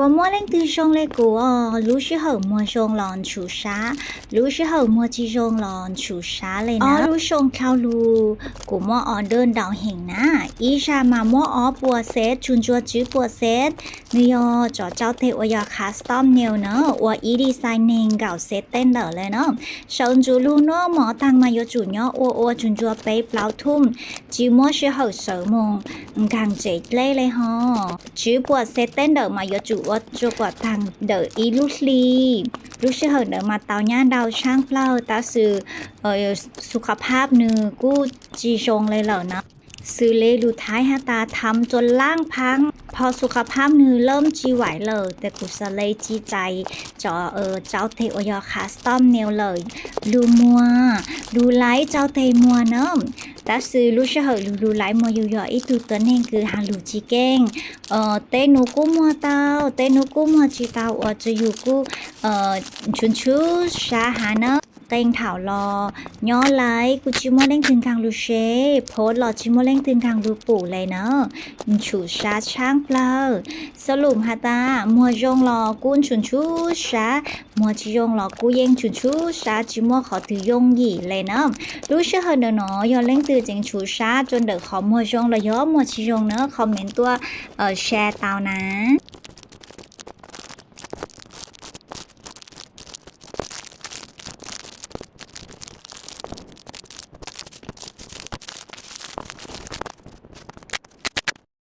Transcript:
Puas muaj leej twg zoo le kuv os? Lub sij hawm muag zoo los ntshum sab, lub sij hawm muag tsis zoo los ntshum sab le na. Ob lub xyoo dhau los kuv muab order ntau heev na, ib zag mas muab ob puas set, tsuas ntsuag tsib puas set. Nws yog cov tsau tes uas yog custom nail na, ua ib design nees nkaum set teb ntawm le na. Sawv ntxuv lug noj mov taag mas yuav tsum nyob ua ua tsuas ntsuag peb plaub thum, tsis muaj sij hawm sawv moog nkaag tsev dlej le ho. Tsib puas set teb ntawm mas yuav tsum ua tsuas kuas taag ntawm ib lub hli. Lub sij hawm ntawd mas tau nyab ntau tshaaj plawg, tab sis su kha phab nws kuj tsis zoo le lawm na. Xws le lus Thaib has tas ทำจนล้างพัง, พอสุขภาพ nws เริ่ม tsis vaim lawm tes kuv xav le tsis txais cov tsau tes uas yog custom nail lawm, lug muag, lug laib tsau tes muag na. Tab sis lub sij hawm lug lug laib muag yug yog ib tug tuab neeg kws has lus tsis keej. Tej nub kuj muag tau, tej nub kuj muag tsis tau, ua rua yug kuj ntshum ntshum sab has na. Qee thaum los nyob laib kuj tsis muaj leej twg nkaag lug seb, post los tsis muaj leej twg nkaag lug pum le na. Ntshum sab tshaaj plawg. Xab lum has tas muag zoo los kuj ntshum ntshum sab, muag tsis zoo los kuj yeej ntshum ntshum sab, tsis muaj qhov twg yooj yim le na. Lub sij hawm ntawm no yog leej twg tseem ntshum sab rua ntawm qhov muag zoo los yog muag tsis zoo na, comment tuaj share tau na.